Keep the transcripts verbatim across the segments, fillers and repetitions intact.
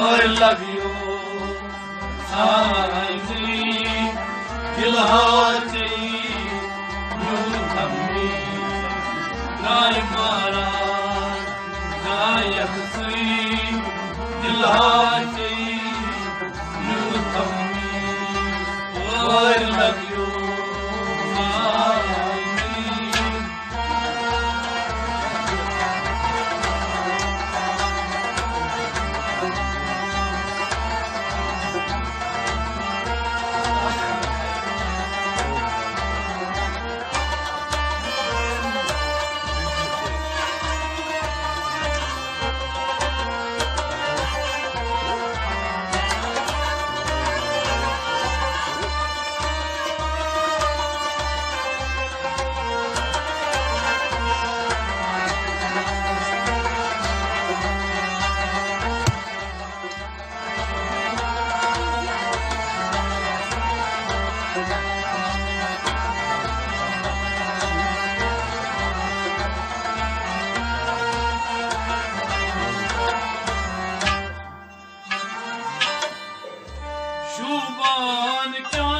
I love you. Sarai dil haati yutami rai mara rai aksi dil haati yutami. I love you. Sarai شوبان کیا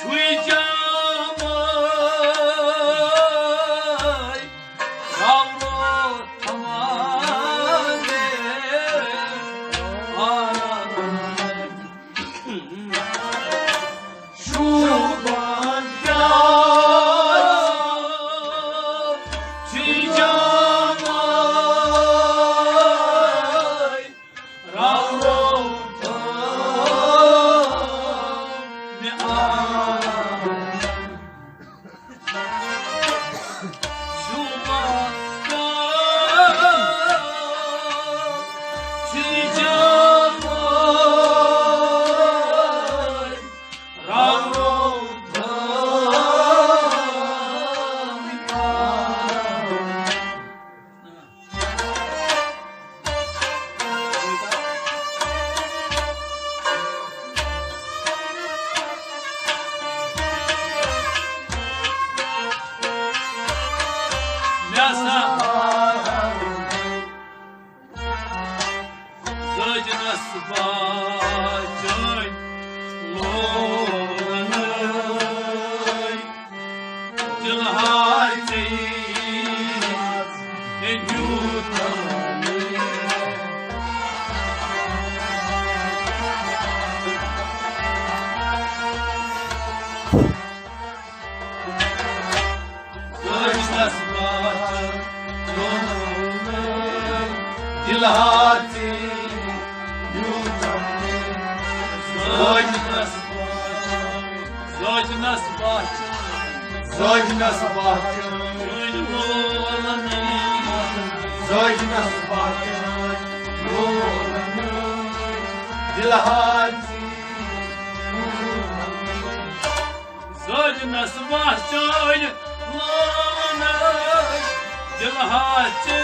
چھوئی جامائی راورو تھمانے آرام. شوبان کیا چھوئی جامائی راورو تھمانے آرام. دِل ہاتھی یوٗتاہ زٲجنَس، زٲجنَس بچھ، زٲجنَس بچھ، زٲجنَس بچھ، دِل ہاتھی. زٲجنَس بہٕ چٲنۍ لٲنہٕ، دِل ہاتہِ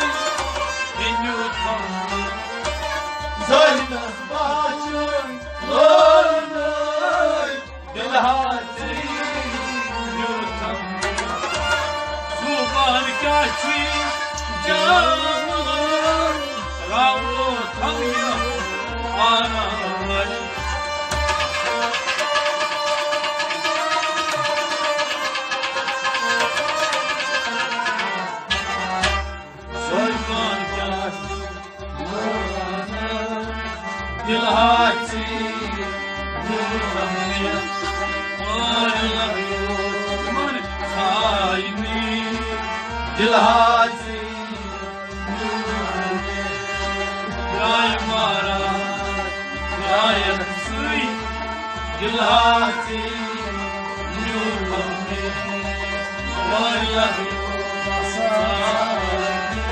ہیٚنیُو تھوٚمُت. زٲجنَس بہٕ چٲنۍ لٲنہٕ، دِل ہاتہِ ہیٚنیُو تھوٚمُت. زُبان کیٛاہ چھُے جان راوُن تھاوِ آرام. سلمان کیٛاہ دِل ہاتھی، دِل ہاتھی. دِلہٕ ہا ژٕے نیوٗ تَمہِ، درٛاے مہراز، درٛایَکھ ژٕے، دِلہٕ ہا ژٕے نیوٗ تَمہِ، وارِ لَگیو سارنٕے۔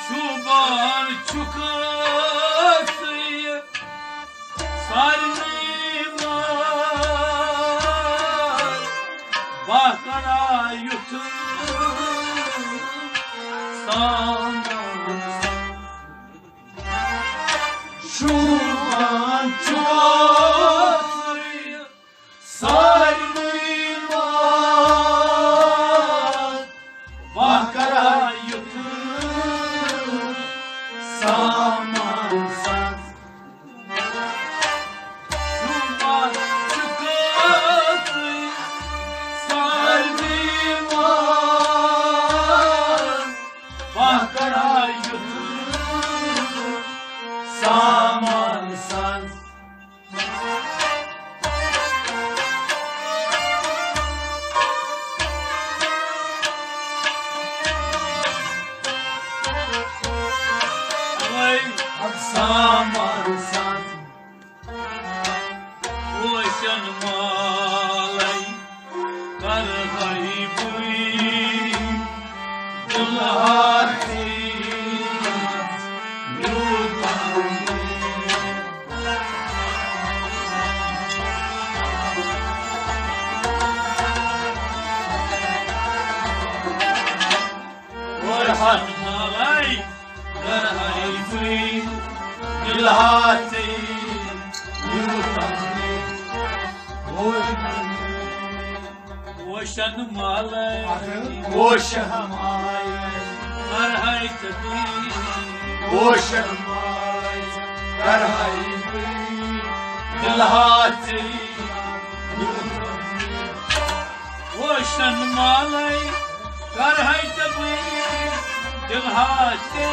شوٗبان چھُکھ ژٕ سارنٕے منٛز، بہٕ کرا یُتھ سامان۔ شوٗبان چھُکھ ژٕ سارنٕے منٛز، بہٕ کرا یُتھ سامان ساز۔ شوٗبان چھُکھ ژٕ سارنٕے منٛز، بہٕ کرا یُتھ سامان ساز۔ وۄنۍ سامان سان پوشن مالے کرہائی بُے دُلہا ژے میوٗٹھ۔ پوشن مالے کرہائی بُے دُلہا ژے میوٗٹھ۔ پوشن مالے، پوشن مالے، کرہائی ژے بُے۔ پوشن مالے، کرہائی بُے دُلہا ژے۔ پوشن مالے، کرہائی ژے بُے دُلہا ژے۔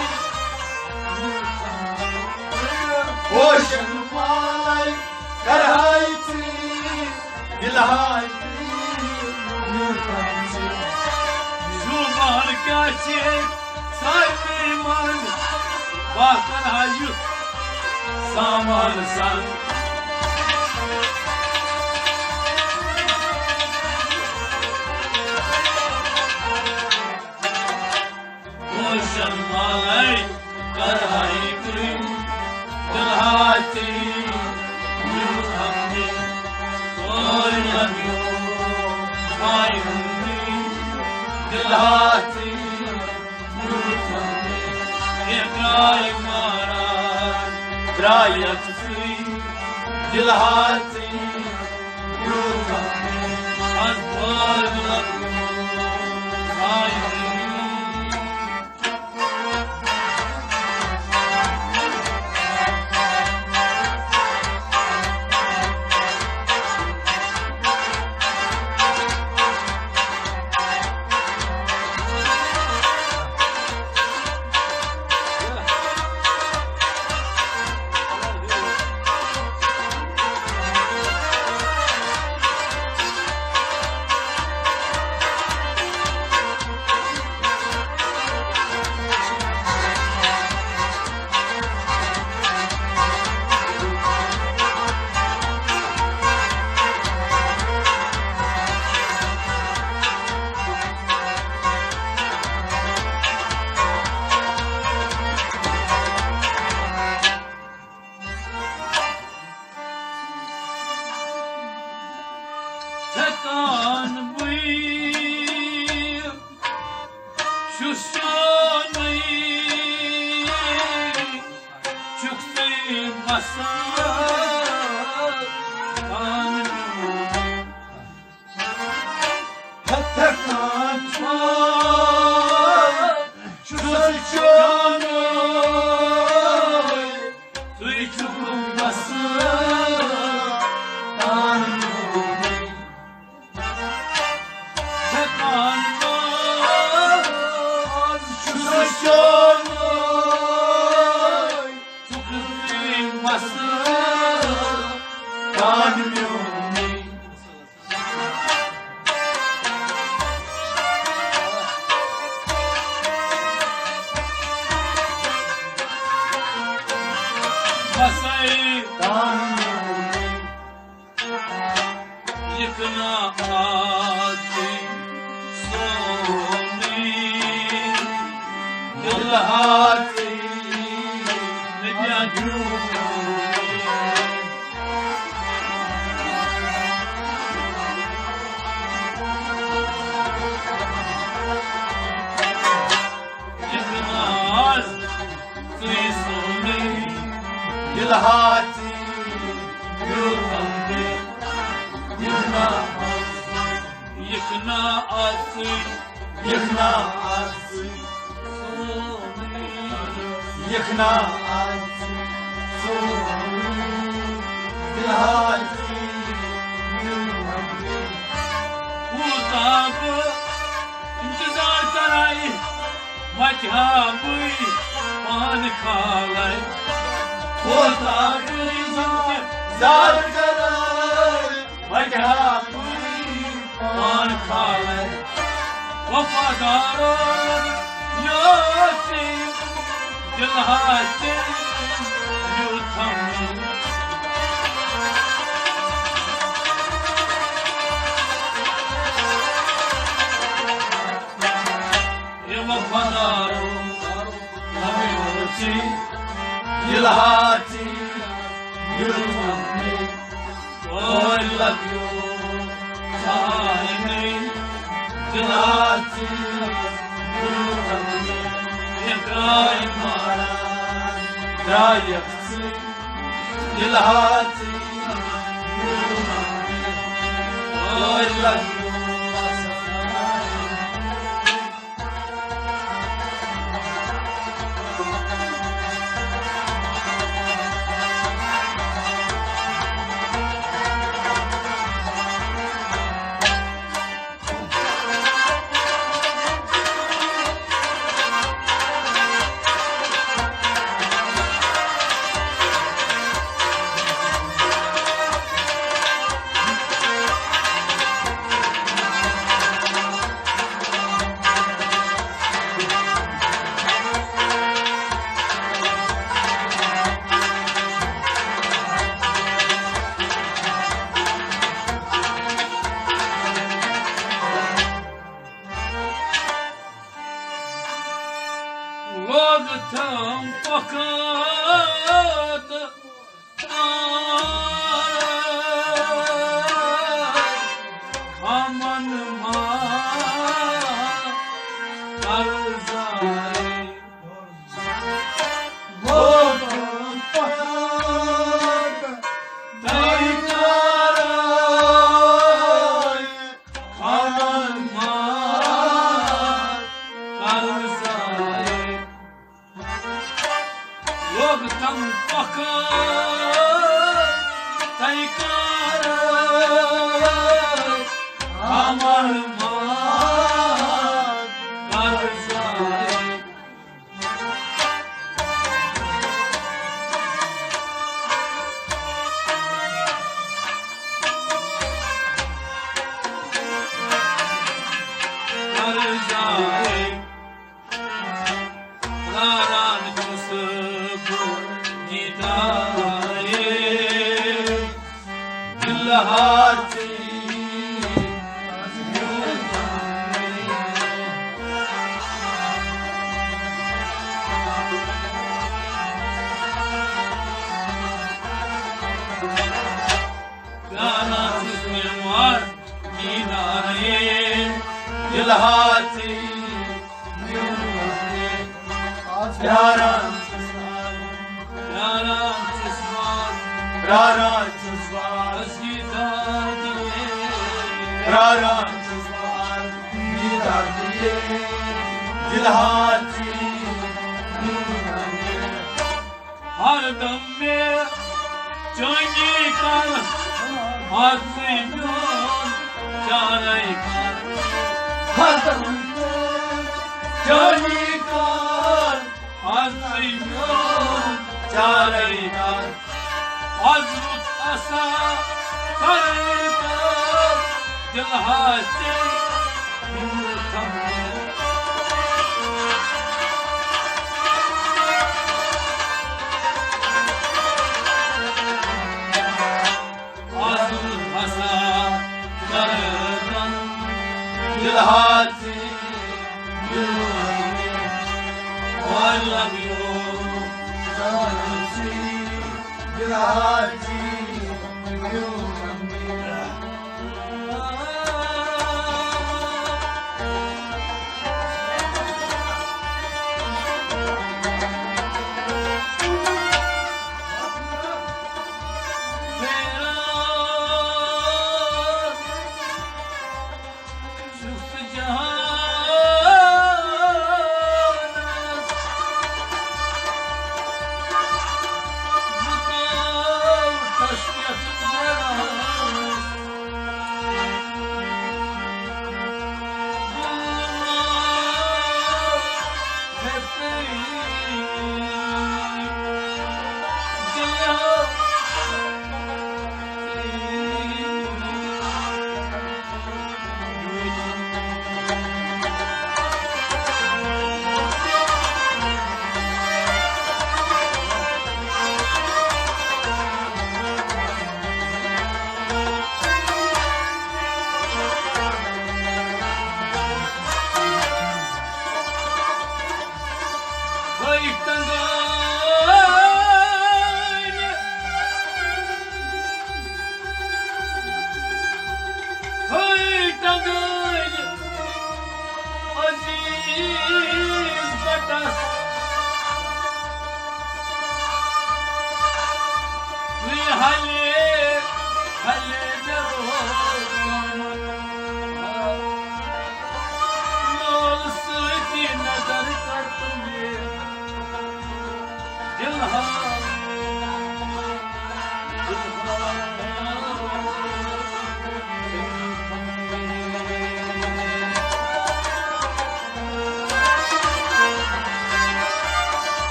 پوشن مالے، کرہائی ژے دُلہا ژے۔ شوٗبان کیٛاہ چھے سارنٕے منٛز، بہٕ کرہا یُتھ سامان سان۔ پوشن مالے، کرہائی بُے دُلہا ژے میوٗٹھ۔ سورُے لبیو سارنٕے دُلہا ژے میوٗٹھ۔ اے درٛاے مہراز، درٛایَکھ ژٕے دُلہا ژے میوٗٹھ۔ از سورُے لبیو سارنٕے۔ چھُس چونٕے، چھُکھ ژٕے مسا پانہٕ میونٕے۔ ہتھکان چھُس چونٕے، ژٕے چھُکھ مسا پانہٕ میونٕے۔ ہٮ۪کان آز چھُس چونٕے، ژٕ کٔرٕے مسا پانہٕ میونٕے۔ مسا پانہٕ میونٕے۔ یِکھ نہ آسٕے سونٕے، دِل ہاتٕے مےٚ کیٛاہ جوٗ۔ یِکھ نہ آسٕے سونٕے، دِل ہاتٕے میونٕے۔ یِکھ نہ آسٕے، یِکھ نہ آسٕے، یِکھ نہ آسٕے سونٕے، یِکھ نہ آسٕے سونٕے، دِل ہاتٕے میونٕے۔ کوٗتاہ بہٕ انتظار کرے، وتہِ ہا بٕے پانہٕ کھالے۔ کوٗتاہ بہٕ انتظار کرے، وتہِ ہا بٕے پانہٕ کھالے۔ وفادارو، یوت دِل ہاتٕے میون تھاونہٕ۔ اے وفادارو، لَگیو ژےٚ، دِل ہاتٕے میون تھاونہٕ۔ اوے لَگیو ژےٚ، دِل ہاتٕے میون تھاونہٕ۔ اے درٛاے ماران، درٛایَکھ ژٕ، دِل ہاتٕے میون تھاونہٕ۔ اوے لَگیو لوگ تھم پکات خامن ما قرضائی۔ لوگ تھم پکات تیکارے خامن ما قرضائی۔ لوگ تھم پکات تیکارے خامن ما قرضائی۔ قرضائی۔ پراران چھُس بہٕ دیدارے دِل ہاتٕے۔ پراران چھُس بہٕ دیدارے۔ دِلہٕ ہاتھی میون، پرٛاران چھُس وارٕ، پرٛاران چھُس وارٕ، پرٛاران چھُس وارٕ، دیٖدار دِیے، پرٛاران چھُس وارٕ، دیٖدار دِیے، دِلہٕ ہاتھی میون۔ ہردم مےٚ چٲنی کر، آزٕے میون چارے کر۔ ہردم مےٚ چٲنی کر، آزٕے میون چارے کر۔ آز رُت آسا کرے کر، دِلہٕ ہاتھی میون۔ آز ہسا کردن دِلہٕ ہاتھی میون۔ I love you. دِلہٕ ہاتھی میون۔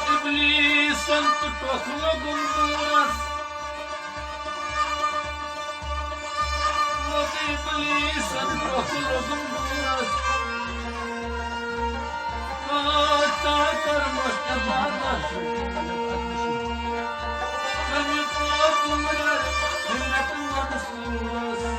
ابلیسن تہٕ ٹۄپھ لوٚگُن دوٗرس۔ ابلیسن ٹۄپھ لوٚگُن دوٗرس۔ کاٹا کرمس عبادت۔ کمہِ پوتُم رر ہمت منصورس۔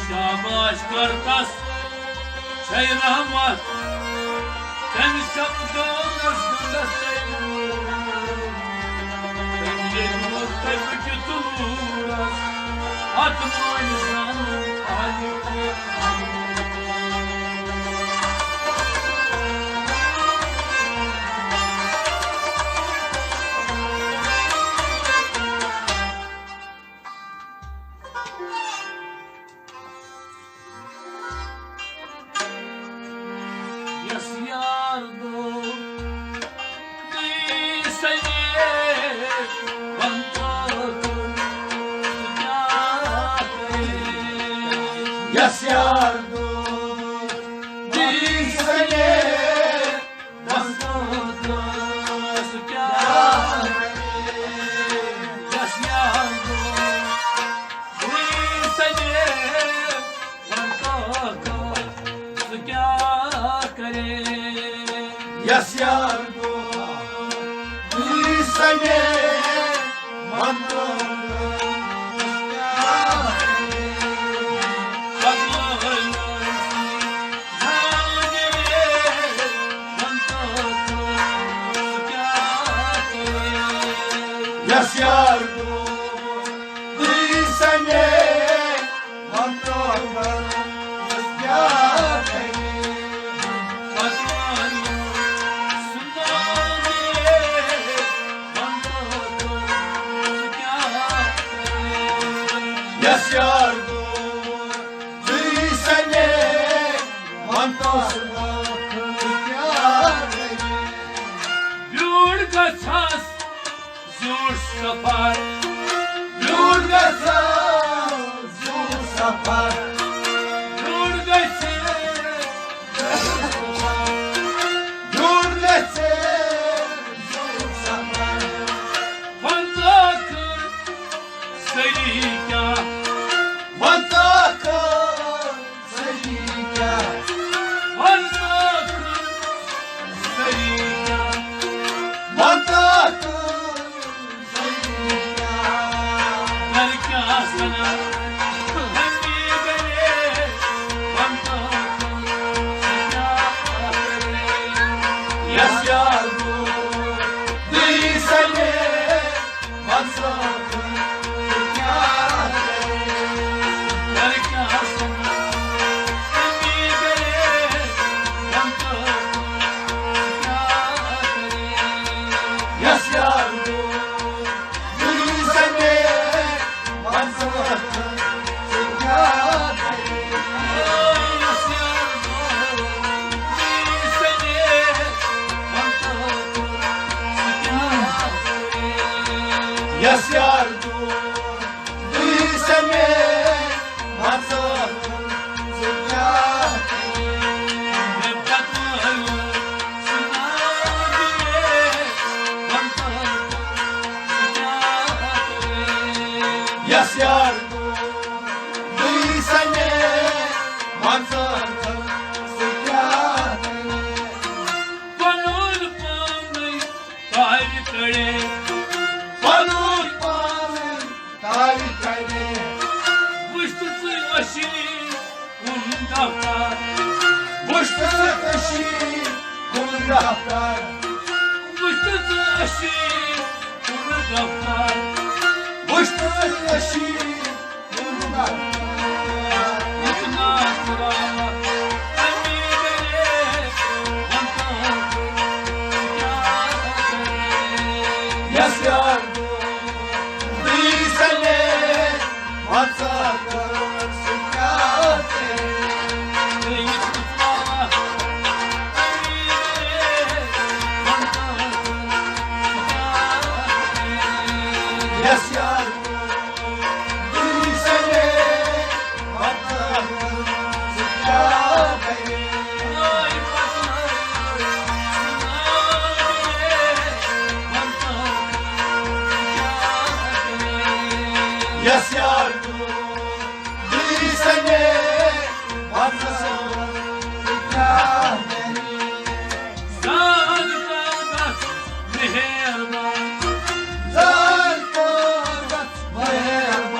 شاباش کر تس، چھے رحمت تٔمِس شبدونس گنڈس تٔمۍ۔ تٔمۍ لیوٚکھمُت تٔمۍ کیُتھ نوٗرس، اتھ مٲنۍ زن خالق۔ یس یار دوست سنے بنتا تو کیا کرے؟ یس یار دوست سنے بنتا تو کیا کرے؟ یس یار دوست سنے بنتا تو کیا کرے؟ یس یار دوست سنے بنتا تو کیا کرے؟ یس یار دوست سنے بنتا تو کیا کرے؟ یس یار دوست سنے بنتا تو کیا کرے؟ بیوٗٹھ گژھس زیوٗٹھ سفر، بیوٗٹھ گژھس زیوٗٹھ سفر، بیوٗٹھ گژھِ، بیوٗٹھ گژھِ زیوٗٹھ سفر۔ وَن تہٕ ٲخٕر سٲری کیٛاہ؟ وَن تہٕ ٲخٕر سٲری کیٛاہ؟ وَن تہٕ ٲخٕر سٲری کیٛاہ؟ وَن تہٕ ٲخٕر سٲری کیٛاہ؟ گَرِ کیٛاہ سَنا؟ یس یار دوست سنے بنتا تو کیا کرے؟ یس یار دوست سنے بنتا تو کیا کرے؟ یس یار دوست سنے بنتا تو کیا کرے؟ یس یار دوست سنے بنتا تو کیا کرے؟ پنُن پانٕے تارِ کڑے، پنُن پانٕے تارِ کڑے۔ وٕچھ ژٕ أچھی ہُنٛد دفتر، وٕچھ ژٕ أچھی ہُنٛد دفتر، وٕچھ ژٕ أچھی ہُنٛد دفتر، وٕچھ ژٕ أچھی یس یار دوست سنے بنتا تو کیا کرے؟ یس یار دوست سنے بنتا تو کیا کرے؟ یس یار دوست سنے بنتا تو کیا کرے؟ زان کاغذ مہربان، زان کاغذ مہربان۔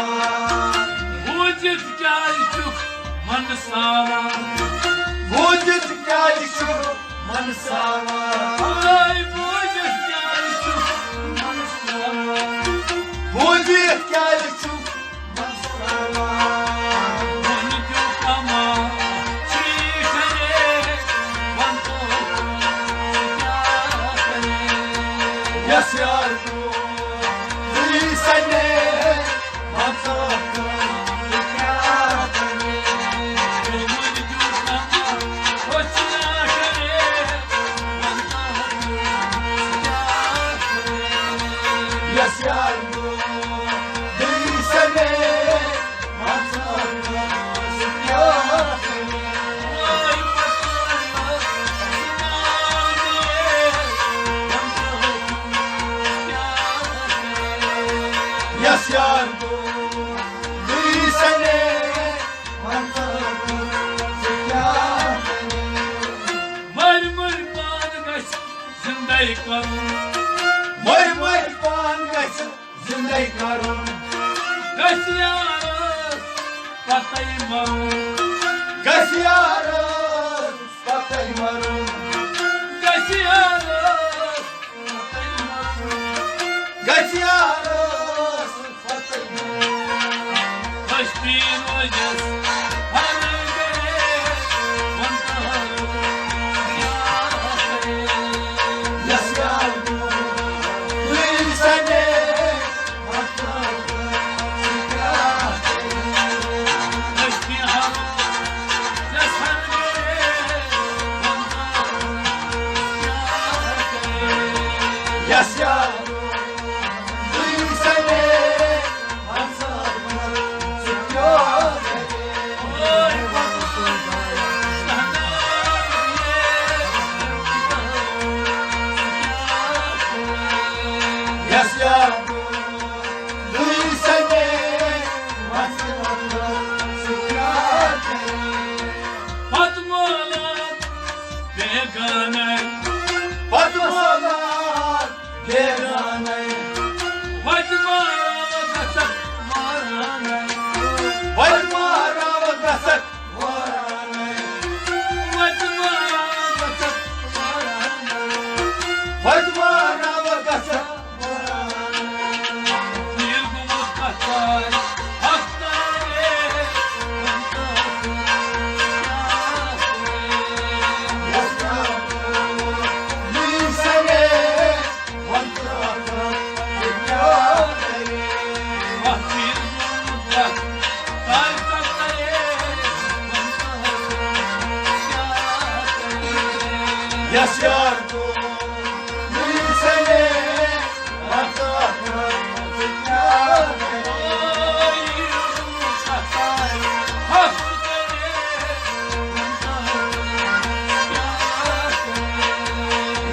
منساوان؟ بوٗزِتھ کیٛازِ چھُ منساوان؟ اے، بوٗزِتھ کیٛازِ چھُ منساوان؟ بوٗزِتھ کیٛازِ چھُ منساوان؟ وۄنۍ کیُتھ کمال چھُ یہِ کرے، وۄنۍ تو کیٛاہ کرے؟ یس یار گوٚو دُے سنے، یس یار گوٚو دُے سنے۔ مٔرۍ مٔرۍ پان گژھِ زِندَے کَرُن۔ مٔرۍ مٔرۍ پان گژھِ زِندَے کَرُن۔ گژھِ یارَس پَتَے مَرُن۔ گژھِ یارَس پَتَے مَرُن۔ گژھِ یارَس پَتَے مَرُن۔ گژھِ یارَس پَتَے مَرُن۔ ہستی روزس ہر گئے، وَن تہٕ یَس یار گوٚو، وٕنۍ سَنے۔ پتہٕ مولات بیگانَے۔ پتہٕ مولات بیگانَے۔ وَتہِ مارا گژھکھ وارانَے۔ وَتہِ مارا گژھکھ وارانَے۔ وَتہِ مارا گژھکھ وارانَے۔ وَتہِ مارا گژھکھ یس یار گوٚو، یہِ سنے، وَن تہٕ کیٛاہ کرے؟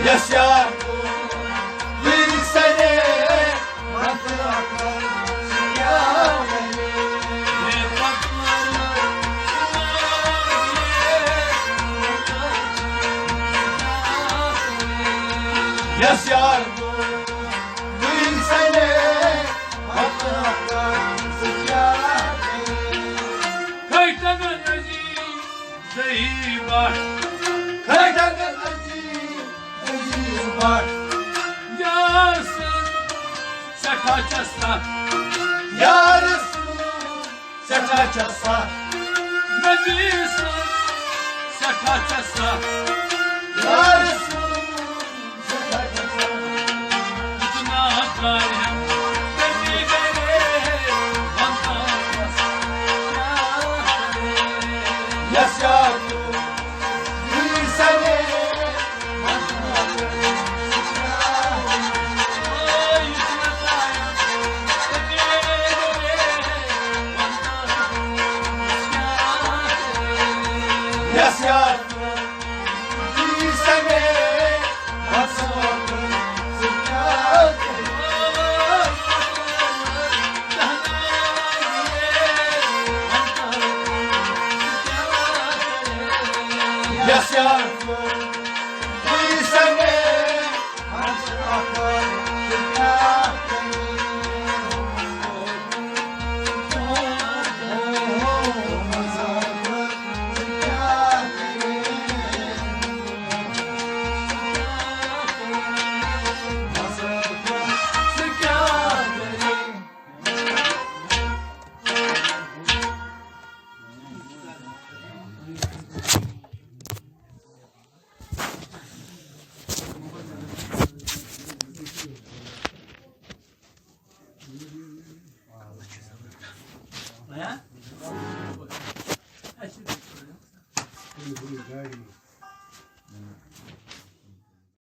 یس یار گوٚو، یہِ سنے، وَن تہٕ کیٛاہ کرے؟ یس یار گوٚو، یہِ سنے، وَن تہٕ کیٛاہ کرے؟ کھٹن عزیز زئی بٹ۔ کھٹن عزیز عزیز بٹ۔ یار سٕنٛز سٮ۪ٹھاہ چھےٚ سَتھ۔ یار سٕنٛز سٮ۪ٹھاہ چھےٚ سَتھ۔ نبی سٕنٛز سٮ۪ٹھاہ چھےٚ سَتھ۔ یار سٕنٛز